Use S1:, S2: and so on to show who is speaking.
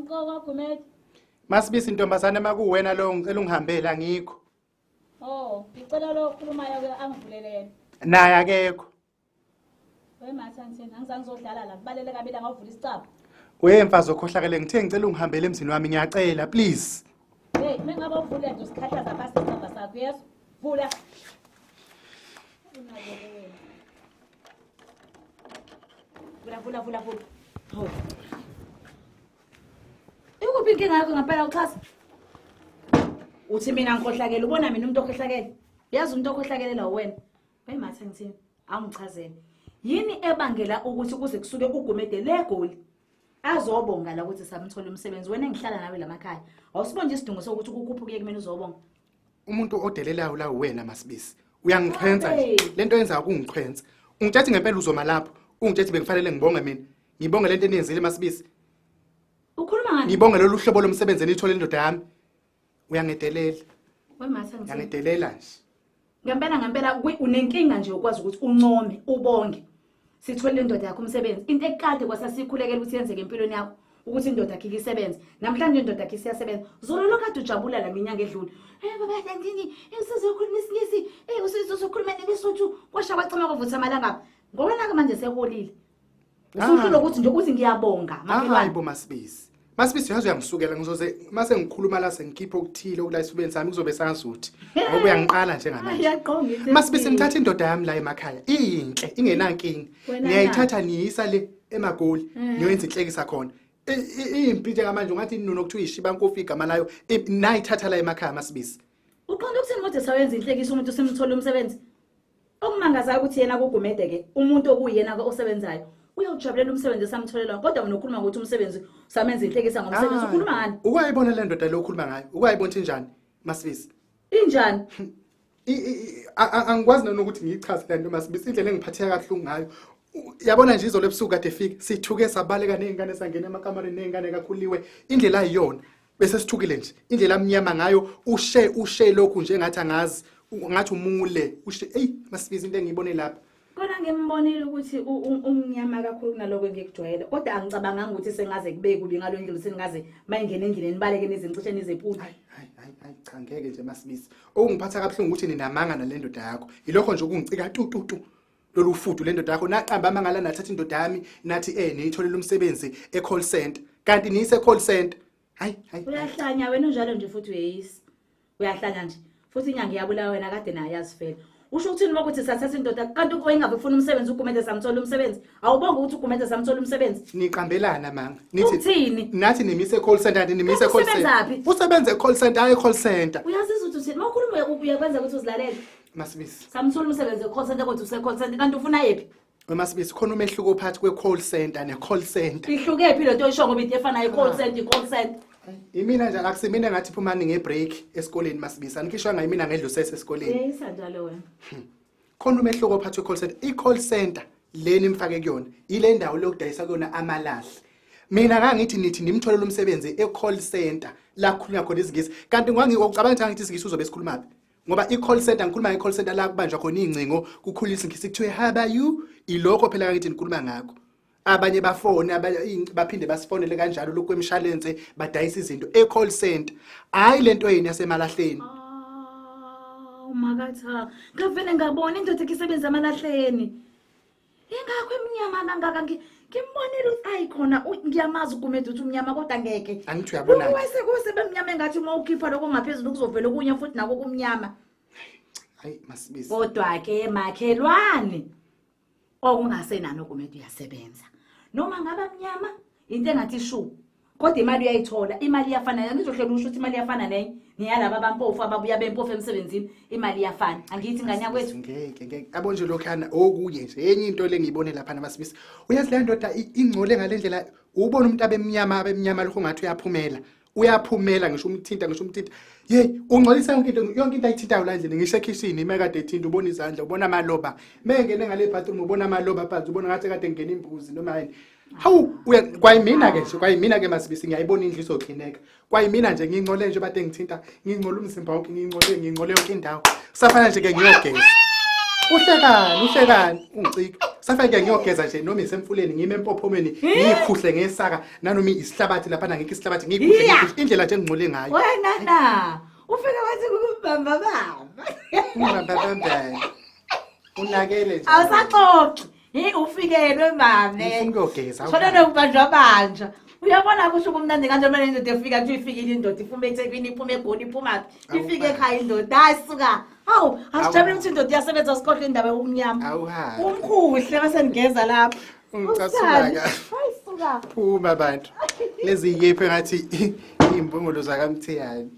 S1: Umqoka Gumede.
S2: Masibisi ntombazane makuwena lo ngicela ungihambele angikho.
S1: Oh, ngicela lo okhulumayo ke angivulele yena.
S2: Naye akekho.
S1: We matha ngithini angizange ngizodlala la kubalele kabili angavula isicaba.
S2: Uye mfazi okhohlakele ngithe ngicela ungihambele emzini wami ngiyacela please.
S1: Hey, mengabe uvule nje usikhahlaza phansi isicaba sakho yeso. Vula. Unakele wena. Vula vula vula vula. Hawu.
S3: Ikuphi inkinga yakho ngempela uxhasa? Uthi mina ngikhohlakele ubona mina umuntu okhohlakele. Yazi umuntu okhohlakele la wena. Bayimatha ngithini? Awungichazele. Yini ebangela ukuthi kuze kusuke uGumede legoli? Azobonga la ukuthi samthola umsebenzi wena engihlala nawe lamakhaya. Awusibona nje isidingo sokuthi ukukhuphuke kumina uzobonga.
S2: Umuntu odelelayo la wena Masibisi. Uyangichwensa nje. Lento yenza ukungichwensa. Ungitshethi ngempela uzoma lapho. Ungitshethi bengifanele ngibonge mina. Ngibonge lento eniyenzile Masibisi.
S3: Ukhuluma ngani?
S2: Ngibonge lolu hlobo lomsebenzi enithole indoda yami. Uyangedelela.
S3: Wematha ngithini?
S2: Uyangedelela nje.
S3: Ngempela ngempela unenkinga nje ukwazi ukuthi uncome, ubonge. Sithole indoda yakho umsebenzi. Into ekade kwasasikhulekela ukuthi yenzeke empilweni yakho ukuthi indoda yakhe isebenze. Namhlanje indoda yakhe isiyasebenza. Zolo lokho kade ujabula la ngenyanga edlule. Eh baba ndini, usizokhuluma isiNgisi, eh usizokhuluma neSotho, kwasha kwacima kwavutha amalanga. Ngoba nake manje seholile. Usuhlulwa ukuthi nje uthi ngiyabonga
S2: makhelwane. Hayi bo Masibisi. Masibisi uyazi uyangisukela ngizoze mase ngikhuluma la sengikhipha okuthile okula esifubeni sami kuzobe sangazuthi. Ngoba uyangiqala njengamanje. Masibisi ngithatha indoda yami la emakhaya. Iyinhle ingenankinga. Niyayithatha niyisa le eMagoli niyoyenza inhlekisa khona. Impi njengamanje ungathi inunu okuthiwa ishiba nkofi igama layo nayithatha la emakhaya Masibisi.
S3: Uqonda ukuthini kodwa sawenza inhlekisa umuntu simthola umsebenzi? Okumangazayo ukuthi yena kuGumede ke umuntu okuyena ke osebenzayo uyawujabulela umsebenzi esamtholela kodwa wena ukhuluma ngokuthi umsebenzi samenza inhlekisa ngomsebenzi ukhuluma ngani?
S2: Ukwayibona le ndoda le okhuluma ngayo ukwayibona ukuthi injani Masibisi?
S3: Injani?
S2: Angikwazi nanokuthi ngiyichaze le nto Masibisi indlela engiphatheka kabuhlungu ngayo. Yabona nje izolo ebusuku kade efika sithuke sabaleka nezingane sangena emakamareni nezingane kakhuliwe indlela ayiyona bese sithukile nje indlela amnyama ngayo ushe ushe lokhu nje ngathi angazi ngathi umule ushe ey masibiza into engiyibone lapha.
S3: Kona ngimbonile ukuthi umnyama kakhulu kunaloko engikujwayele kodwa angicabanganga ukuthi sengaze kube kubi ngalo ndlela sengaze mayingena endlini nibaleke nizincishe nizephule.
S2: Hayi hayi hayi hayi cha ngeke nje Masibisi okungiphatha kabuhlungu ukuthi ninamanga nalendoda yakho yilokho nje okungicika tu tu tu lolu fudu lendoda yakho naqamba amanga la nathatha indoda yami nathi eh niyitholele umsebenzi e call center kanti niyise call center hayi hayi.
S3: Uyahlanya wena unjalo nje futhi uyeyisa. Uyahlanya nje futhi inyanga iyabulawa wena kade naye yazifela. Usho ukuthini uma kuthi sathatha indoda kanti wayengabe ufuna umsebenzi uGumede samthola umsebenzi awubonga ukuthi uGumede samthola umsebenzi.
S2: Niqambelana manga
S3: nithi uthini
S2: nathi nimise call center kanti nimise call center.
S3: Usebenzaphi?
S2: Usebenza e call center ayi call center.
S3: Uyazizwa ukuthi uthini uma ukhuluma uyakwenza ukuthi uzilalele.
S2: Masibisi.
S3: Samthola umsebenzi e call center kodwa use call center kanti ufuna yephi?
S2: Masibisi khona umehluko phakathi kwe call center ne call center.
S3: Ihluke phi lento oyisho ngoba into efanayo i call center i call center.
S2: Imina nje akusimina ngathi phumani nge break esikoleni Masibisi anikhishwanga yimina ngedlusese esikoleni.
S3: Uyeyisa njalo wena.
S2: Khona umehluko phakathi kwe call center. I call center leni imfake kuyona ile ndawo lokudayisa kuyona amalahle. Mina ngangithi nithi nimtholele umsebenzi e call center la kukhulunywa khona isiNgisi kanti ngangicabanga ukuthi ngithi isiNgisi uzobe sikhuluma phi. Ngoba i-call center ngikhuluma nge-call center la kubanjwa khona iy'ngcingo kukhulisa ngisi kuthiwe how are you ilokho phela ngithi nikhuluma ngakho abanye bafone abanye baphinde basifonele kanjalo lokhu kwemshalense badayisa izinto e-call center hhayi le nto yini yasemalahleni.
S3: Ah, umakatha ngavele ngabona indoda ekisebenza emalahleni. Ingakho emnyama kangaka ngimbonile ukuthi ayi khona ngiyamazi uGumede ukuthi umnyama kodwa ngeke.
S2: Angithi uyabona.
S3: Wese kuse bemnyama engathi uma ukhipha lokho ngaphezulu kuzovela okunye futhi nako kumnyama.
S2: Hayi Masibisi.
S3: Kodwa ke makhelwane okungasenani uGumede uyasebenza. Noma ngaba mnyama into engathi shu kodwa imali uyayithola imali iyafana ngizohlela usho ukuthi imali iyafana nenye niyalaba abampofu ababuya bempofu emsebenzini imali iyafana angithi ngane yakwethu.
S2: Ngeke ngeke yabo nje lokhana okunye nje enye into le ngiyibone lapha namasibisi uyazi le ndoda ingcole ngalendlela ubona umuntu abemnyama abemnyama lokho ngathi uyaphumela uyaphumela ngisho umthinta ngisho umthinta hey ungcolisa yonke into yonke into ayithintayo la endlini ngisho ekhishini ime kade ethinta ubona izandla ubona amaloba mengene ngale bathroom ubona amaloba phansi ubona ngathi kade ngena imbuzi noma yini. Hawu kwayimina ke nje kwayimina ke Masibisi ngiyayibona indlu izoklineka kwayimina nje ngingcole nje bade ngithinta ngingcole umzimba wonke ngingcole ngingcole yonke indawo kusafana nje ke ngiyogeza. Uhlekani, uhlekani, ungicika. Safike ngiyogeza nje noma isemfuleni ngime empophomeni ngikhuhle ngesaka nanoma isihlabathi lapha ngikho isihlabathi ngikhuhle ngikhuhle indlela nje engingcole ngayo.
S4: Wena na ufike wathi kukubamba bamba.
S2: Ungibamba bamba. Unakele nje.
S4: Awusaxoxi. Hey ufikelwe mame.
S2: Ngifuna ukuyogeza.
S4: Thona nokubanjwa banja. Uyabona kusho kumnandi kanjani manje indoda efika nje ifikile indoda iphuma eThekwini iphuma eGoli iphuma phi ifike ekhaya indoda hayi suka. Hawu asijabule ukuthi indoda iyasebenza sikhohle indaba yokumnyama.
S2: Awuhambe.
S4: Umkhuhle bese nigeza lapha.
S2: Ungicasula ka.
S4: Hayi suka.
S2: Phuma bantu. Lezi yephe ngathi imbongolo zakamthiyane.